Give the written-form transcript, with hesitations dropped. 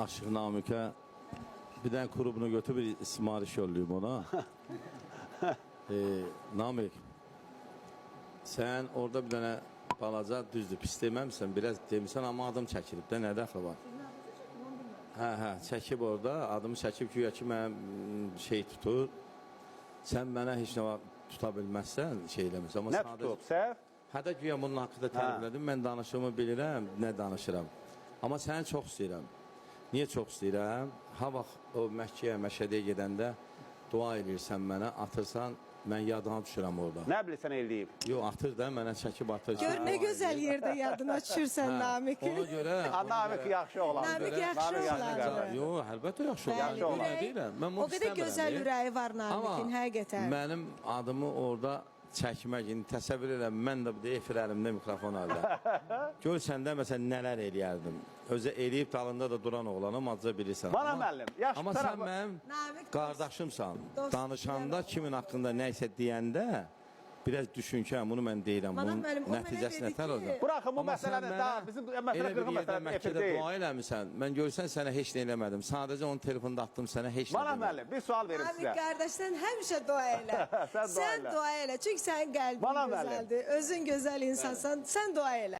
Aşıq Namiqə bir dənə klubunu götür, bir ismariş yollayım ona. Namiq, sən orada bir dənə balaca düzdür, pis deməmsən, biraz demisən, amma adım çəkilib də, nə dəxli var? Hə, çəkib orada, adımı çəkib güya ki, mənim şey tutur. Sən mənə heç nə vaxt tuta bilməzsən, şey eləmirsən. Amma Nə sadəcə- tutub? Səhv? Hə də güya bunun haqqında təriflədim. Mən danışığımı bilirəm, nə danışıram. Amma səni çox istəyirəm. Niyə çox istəyirəm? Ha vaxt o Məkkəyə, Məşədiyə gedəndə dua eləyirsən mənə, atırsan, mən yadına düşürəm orada. Nə bilirsən eləyib? Yox, atır da mənə çəkib atır. Gör nə gözəl yerdə yadına düşürsən Ona Namiqin. görə... Ha, Namiq yaxşı oğlandır. Namiq yaxşı Namiq yaxşı oğlandır. qardaş. Yox, əlbəttə yaxşı oğlandır. Yaxşı oğlandır. Mən deyirəm. Mən bunu O qədər istəmirəm, gözəl ürəyi var Namiqin, həqiqətən. Mənim adımı orada çəkmək, indi təsəvvür elə, mən də bu efir əlimdə, mikrofon əldə. Gör səndə məsələn nələr eləyərdim. Özə eləyib dalında da duran oğlanım, azca bilirsən. Bana müəllim, yaxşı Amma tərəf- sən mənim Namiq dost- qardaşımsan. dost Danışanda deyən kimin haqqında nə isə deyəndə biraz düşün ki, hə, bunu mən deyirəm, Bana bunun müəllim, o mənə nəticəsi dedi nətər ki- olacaq. Buraxın bu Amma sən məsələni, mənə daha bizim məsələ elə bir qırğın yerdə məsələdir, efir Məkkədə deyil. dua eləmisən. Mən görsən sənə heç nə eləmədim. Sadəcə onun telefonunda atdım sənə heç nə Bana demədim. müəllim, bir sual verim Namiq sizə. qardaş, sən həmişə dua elə. Sən dua Sən elə. dua elə. Çünki sənin qəlbin Bana müəllim. gözəldir. Özün gözəl insansan. Sən dua elə.